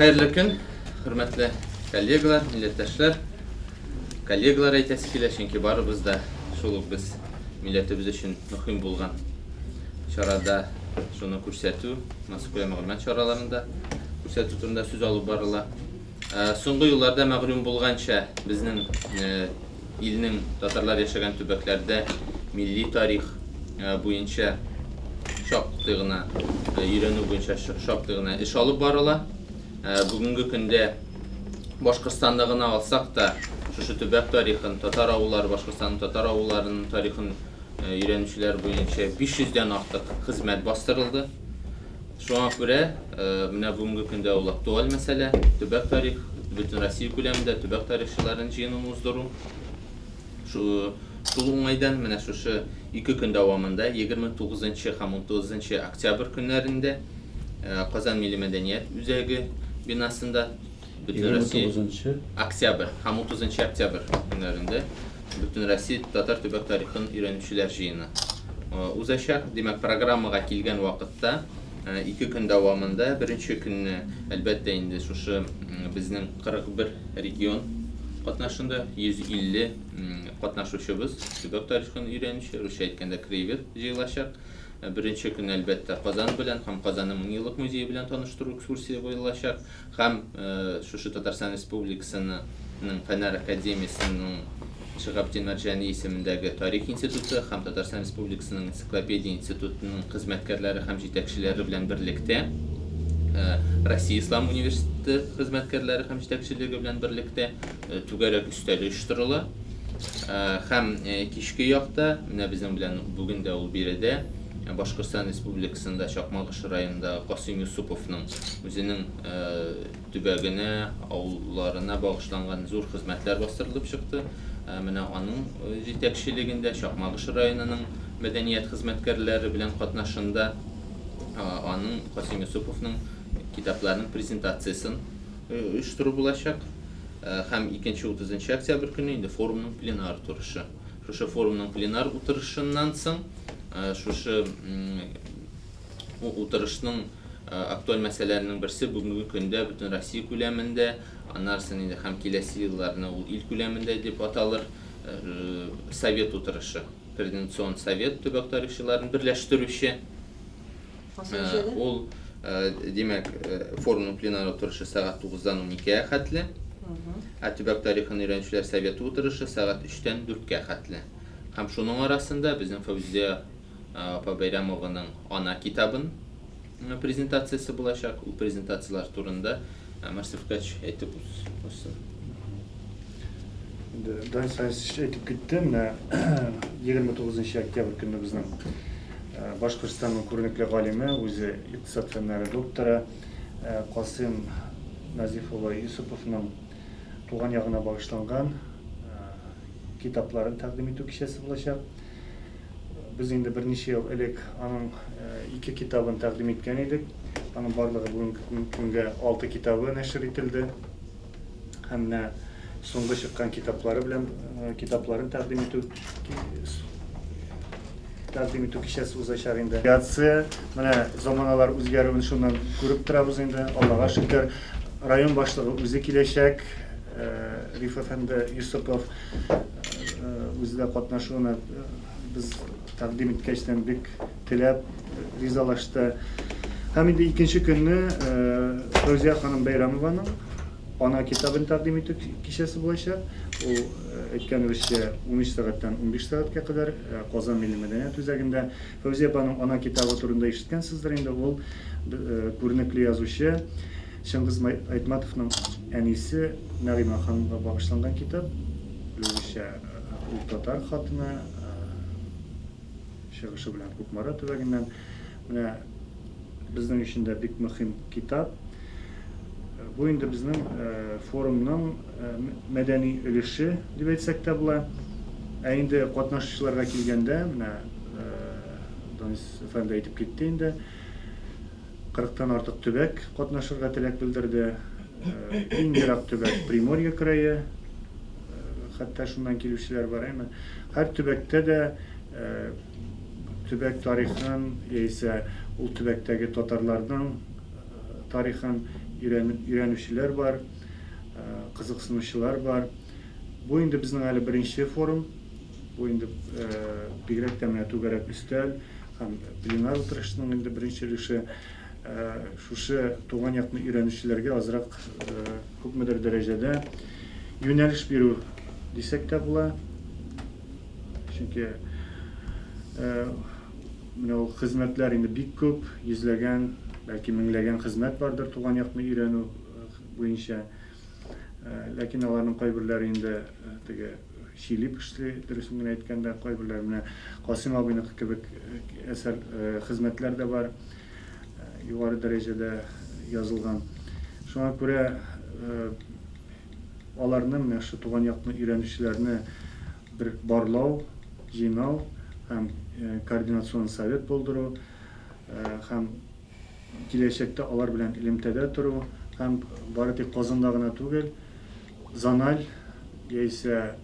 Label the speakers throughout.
Speaker 1: Хәерле көн, хөрмәтле коллегалар, милләттәшләр. Коллегалар әйтәсе килә, чөнки барыбыз да шул ук без милләтебез өчен мөһим булган чарада шуны күрсәтү, массакүләм мәгълүмат чараларында күрсәтү турында сүз алып барыла. Соңгы елларда мәгълүм булганча, безнең илнең татарлар яшәгән төбәкләрдә милли тарих буенча шактый гына өйрәнү буенча шактый гына эш алып барыла. Бүгенге көндә Башкортстанны гына алсак та, шушы төбәк тарихын, татар авыллары, Башкортстанның татар авылларының тарихын өйрәнүчеләр буенча 500 дән артык хезмәт бастырылды. Шуңа күрә менә бүгенге көндә ул актуаль мәсьәлә, төбәк тарих, бөтен Россия күләмендә төбәк тарихчыларын җыенын уздыру. Шул уңайдан менә шушы ике көн дәвамында, 29 һәм 30 октябрь көннәрендә Казан милли мәдәният үзәге бинасында Бөтенроссия
Speaker 2: 29
Speaker 1: октябрь һәм 30 октябрь көннәрендә Бөтенроссия татар төбәк тарихын өйрәнүчеләр җыены узачак. Димәк, программага килгән вакытта ике көн дәвамында беренче көнне, әлбәттә инде, шушы безнең 41 регион катнашында 150 катнашучыбыз, төбәк тарихын өйрәнүче, русча әйткәндә, краевед җыелачак. Беренче көнне, әлбәттә, Казан белән һәм Казанның меңьеллык музее белән таныштыру экскурсия булачак. Һәм шушы Татарстан Республикасының Фәннәр академиясенең Шиһабетдин Мәрҗани исемендәге Тарих институты һәм Татарстан Республикасының Энциклопедия институтының хезмәткәрләре һәм җитәкчеләре белән берлектә Россия Ислам университеты хезмәткәрләре һәм җитәкчелеге белән берлектә түгәрәк өстәл оештырыла. Һәм кичке якта, менә безнең белән бүген дә ул биредә, Башкортстан Республикасында Чакмагыш районындагы Касыйм Юсуповның үзенең төбәгенә, авылларына багышланган зур хезмәтләр бастырылып чыкты. Менә аның җитәкчелегендә Чакмагыш районының мәдәният хезмәткәрләре белән катнашында аның Касыйм Юсуповның китапларының презентациясен оештыру булачак. Һәм икенче утызынчы октябрь көнне инде форумның пленар утырышы. Шушы форумның пленар утырышыннан соң шушы утырышның актуаль мәсьәләләренең берсе бүгенге көндә бөтен Россия күләмендә, аннарысын инде һәм киләсе елларны ул ил күләмендә дип аталыр, совет утырышы, координацион совет төбәк тарихчыларын берләштерүче. Ул, димәк, форумның пленар утырышы сәгать 9-дан 12-гә хәтле, ә төбәк тарихын өйрәнүчеләр советы утырышы сәгать 3-тән 4-кә хәтле. Һәм шуның арасында безнең Фәүзия апа Бәйрәмованың Ана китабын презентациясе булачак. Ул презентацияләр турында Марсель Фкач әйтеп узсын.
Speaker 2: Инде Данис Фәнисович әйтеп китте, менә 29 октябрь көнне безнең Башкортстанның күренекле галиме, үзе икътисад фәннәре докторы Касыйм Назиф улы Юсуповның туган ягына багышланган китапларын тәкъдим итү кичәсе булачак. Без инде берничә ел элек аның ике китабын тәкъдим иткән идек. Аның барлыгы бүгенге көнгә алты китабы нәшер ителде. Һәм менә соңгы чыккан китаплары белән китапларын тәкъдим итү тәкъдим итү кичәсе узачак инде. Делегация, менә заманалар үзгәрүен шуннан күреп торабыз инде, Аллага шөкер. Район башлыгы үзе киләчәк, Риф әфәнде Йосыпов үзе дә катнашуына без тәкъдим иткәчтән бик теләп ризалашты. Һәм инде икенче көнне Фәүзия ханым Бәйрәмованың Ана китабын тәкъдим итү кичәсе булачак. Ул, әйткәнебезчә, 13 сәгатьтән 15 сәгатькә кадәр Казан милли мәдәният үзәгендә. Фәүзия апаның Ана китабы турында ишеткәнсездер инде, ул күренекле язучы Чыңгыз Айтматовның әнисе Нәгыймә ханымга багышланган китап. Белүебезчә, ул татар хатыны, чыгышы белән Кукмара төбәгеннән. Менә безнең өчен дә бик мөһим китап. Бу инде безнең форумның мәдәни өлеше дип әйтсәк тә була. Ә инде катнашучыларга килгәндә, менә Данис әфәнде әйтеп китте инде, 40-тан артык төбәк катнашырга теләк белдерде. Иң ерак төбәк Приморье крае, хәтта шуннан килүчеләр бар, әйме. Һәр төбәктә дә төбәк тарихын яисә ул төбәктәге татарларның. тарихын өйрәнүчеләр бар, кызыксынучылар бар. Бу инде безнең әле беренче форум. Бу инде бигрәк тә менә түгәрәк өстәл һәм пленар утырышның инде беренче өлеше. Шушы туган якны өйрәнүчеләргә азрак күпмедер дәрәҗәдә юнәлеш бирү дисәк тә була. Чөнки менә ул хезмәтләр инде бик күп, йөзләгән, бәлки меңләгән хезмәт бардыр туган якны өйрәнү буенча. Ләкин аларның кайберләре инде теге чили пешли, дөресен генә әйткәндә, кайберләре менә Касыйм абыйныкы кебек әсәр хезмәтләр дә бар, югары дәрәҗәдә язылган. Шуңа күрә аларны менә шул туган якны өйрәнүчеләрне бер барлау, җыйнау һәм координацион совет булдыру һәм киләчәктә алар белән элемтәдә тору һәм бары тик Казанда гына түгел, зональ яисә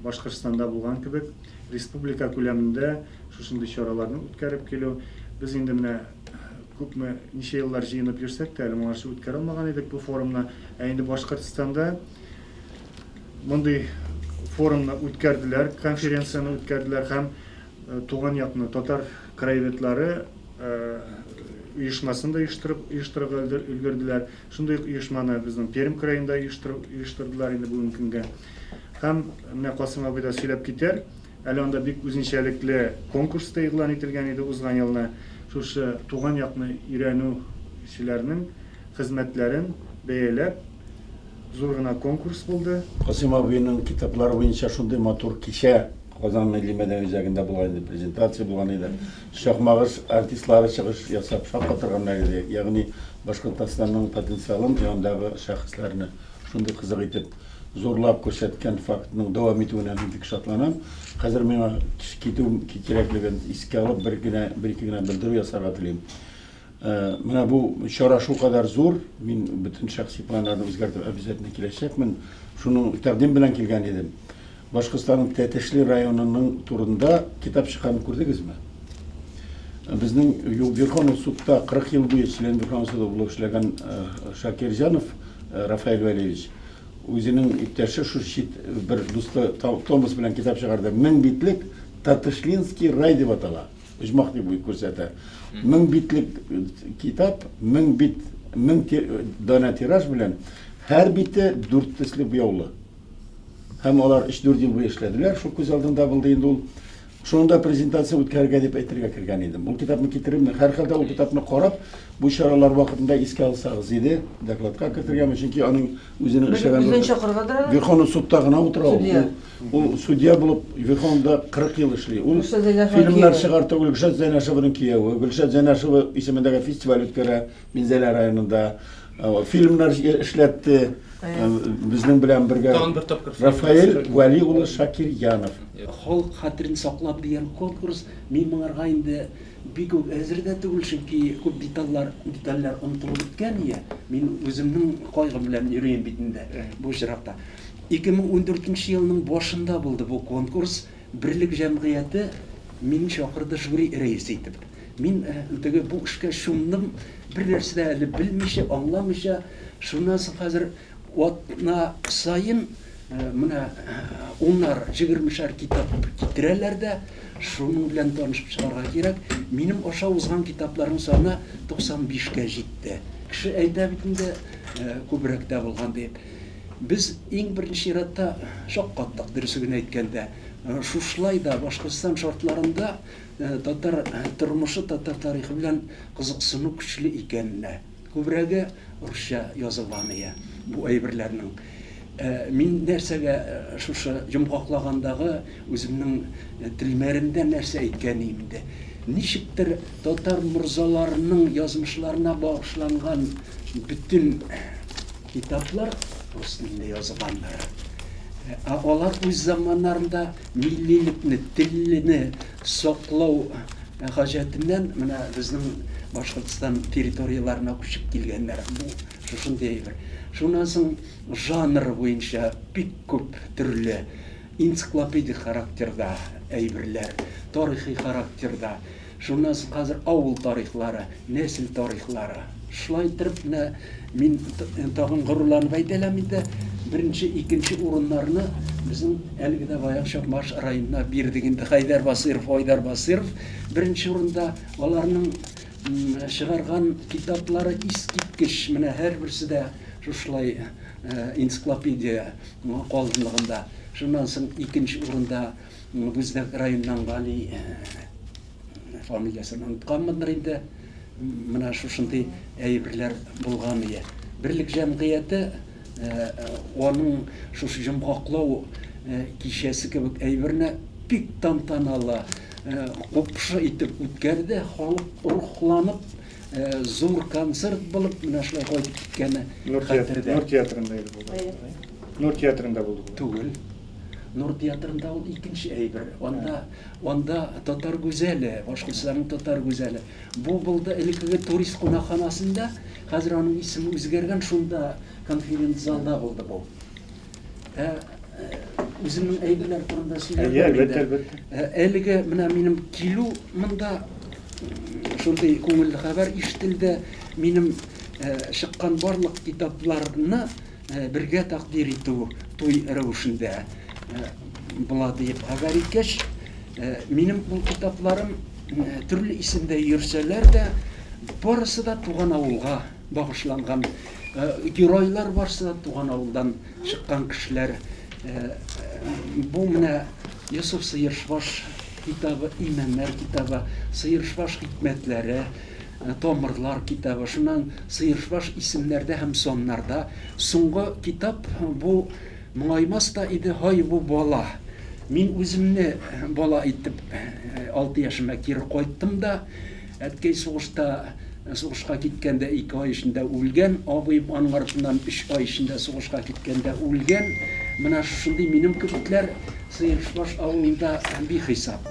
Speaker 2: Башкортстанда булган кебек республика күләмендә шушындый чараларны үткәреп килү. Без инде менә күпме, ничә еллар җыенып йөрсәк тә, әле моңарчы үткәрә алмаган идек бу форумны. Ә инде Башкортстанда мондый форумны үткәрделәр, конференцияне үткәрделәр һәм туган якны татар краеведлары оешмасын да оештырып оештырырга өлгерделәр. Шундый ук оешманы безнең Пермь краенда оештырдылар инде бүгенге көнгә. Һәм менә Касым абый да сөйләп китәр. Әле анда бик үзенчәлекле конкурс та игълан ителгән иде узган елны. Шушы туган якны өйрәнүчеләрнең хезмәтләрен бәяләп, зур гына конкурс булды.
Speaker 3: Касыйм абыйның китаплары буенча шундый матур кичә Казан милли мәдәни үзәгендә булган иде, презентация булган иде. Чакмагыш артистлары чыгыш ясап шаккатырганнар иде. Ягъни Башкортостанның потенциалын, янындагы шәхесләрне шундый кызык итеп зурлап күрсәткән фактның дәвам итүенә мин бик шатланам. Хәзер миңа китү кирәклеген искә алып, бер генә, бер-ике генә белдерү ясарга телим. Менә бу чара шулкадәр зур, мин бөтен шәхси планнарны үзгәртеп обязательно киләчәкмен. Шуның тәкъдим белән килгән идем. Башкортстанның Тәтешле районының турында китап чыкканын күрдегезме? Безнең Верховный судта 40 ел буе член Верховного суда булып эшләгән Шакирҗанов Рафаэль Вәлиевич үзенең иптәше шул чит бер дусты Томас белән китап чыгарды. 1000 битлек Татышлинский рай дип атала. Оҗмах дип күрсәтә. 1000 битлек китап, 1000 бит, 1000 данә тираж белән һәр бите дүрт төсле буяулы. Һәм алар 3-4 ел буе эшләделәр, шул күз алдында булды инде ул. Шунда презентация үткәрергә дип әйтергә кергән идем. Ул китапны китерермен. Һәрхәлдә ул китапны карап, бу чаралар вакытында искә алсагыз иде, докладка кертергәме, чөнки аның үзенең
Speaker 4: эшләгән Үзен чакыргандыр
Speaker 3: әле. Верховный судта гына утыра ул. Ул судья булып Верховныйда 40 ел эшли. Ул фильмнар чыгарта, Гөлшат Зәйнашеваның кияве. Гөлшат Зәйнашева исемендәге фестиваль үткәрә Минзәлә районында. Фильмнар эшләтте. Безнең белән бергә
Speaker 1: Тагын бер тапкыр
Speaker 3: Рафаэль Вәли улы Шакирьянов.
Speaker 5: Халык хәтерен саклап дигән конкурс, мин моңарга инде бик үк әзер дә түгел, чөнки күп детальләр, детальләр онытылып беткән ия. Мин үземнең кайгым белән йөрим бит инде бу очракта. 2014 нче елның башында булды бу конкурс. Берлек җәмгыяте мине чакырды жюри рәисе итеп. Мин теге бу эшкә чумдым, бер нәрсә дә әле белмичә, аңламыйча. Шуннан соң хәзер атна саен менә унар, җегермешәр китап китерәләр дә, шуның белән танышып чыгарга кирәк. Минем аша узган китапларның саны 95 кә җитте. Кеше әйтә бит инде, күбрәк тә булган дип. Без иң беренче чиратта шаккаттык, дөресе генә әйткәндә. Шушылай да Башкортстан шартларында татар тормышы, татар тарихы белән кызыксыну көчле икәненә. Күбрәге русча язылган ия бу әйберләрнең. Мин нәрсәгә шушы йомгаклагандагы үземнең телмәремдә нәрсә әйткән идем инде. Ничектер татар морзаларының язмышларына багышланган бөтен Китаплар рус телендә язылганнар. Ә алар үз заманнарында миллилекне, телне саклау хаҗәтеннән менә безнең Башкортстан территорияләренә күчеп килгәннәр. Бу шушындый әйбер. Шуннан соң жанр буенча бик күп төрле энциклопедик характерда әйберләр, тарихи характерда. Шуннан соң хәзер авыл тарихлары, нәсел тарихлары. Шулай иттереп, менә мин тагын горурланып әйтә алам инде, беренче, икенче урыннарны безнең әлеге дә баягы Чакмагыш районына бирдек инде. Хәйдәр Басыйров, Айдар Басыйров беренче урында. Аларның чыгарган китаплары искиткеч. Менә һәрберсе дә шушылай энциклопедия калынлыгында. Шуннан соң икенче урында Бүздәк районыннан Гали фамилиясен онытканмындыр инде. Менә шушындый әйберләр булган ие. Берлек җәмгыяте аның шушы йомгаклау кичәсе кебек әйберне бик тантаналы, купшы итеп үткәрде. Халык рухланып, зур концерт булып, менә шулай кайтып киткәне хәтердә.
Speaker 2: Нур театрында иде булды. Нур театрында булды.
Speaker 5: Түгел. Нур театрында ул икенче әйбер. Анда Анда татар гүзәле, Башкортстанның татар гүзәле. Бу булды элеккеге турист кунакханасында, хәзер аның исеме үзгәргән, шунда конференц-залда булды бу. Ә үземнең әйберләр турында сөйләргә
Speaker 2: Әлбәттә, әлбәттә.
Speaker 5: Әлеге менә минем килү монда шундый күңелле хәбәр ишетелде. Минем чыккан барлык китапларны бергә тәкъдир итү туй рәвешендә була диеп хәбәр иткәч, минем ул китапларым төрле исемдә йөрсәләр дә, барысы да туган авылга багышланган. Геройлар барысы да туган авылдан чыккан кешеләр. Бу менә Йосыф Сыершбаш китабы, Имәннәр китабы, Сыершбаш хикмәтләре, Тамырлар китабы, шуннан Сыершбаш исемнәрдә һәм саннарда. Соңгы китап бу моңаймас та иде, һай бу бала. Мин үземне бала итеп 6 яшемә кире кайттым да, әткәй сугышта сугышка киткәндә 2 ай эчендә үлгән, абыем аның артыннан 3 ай эчендә сугышка киткәндә үлгән. Менә шушындый минем кебекләр Сыершбаш авылында бихисап.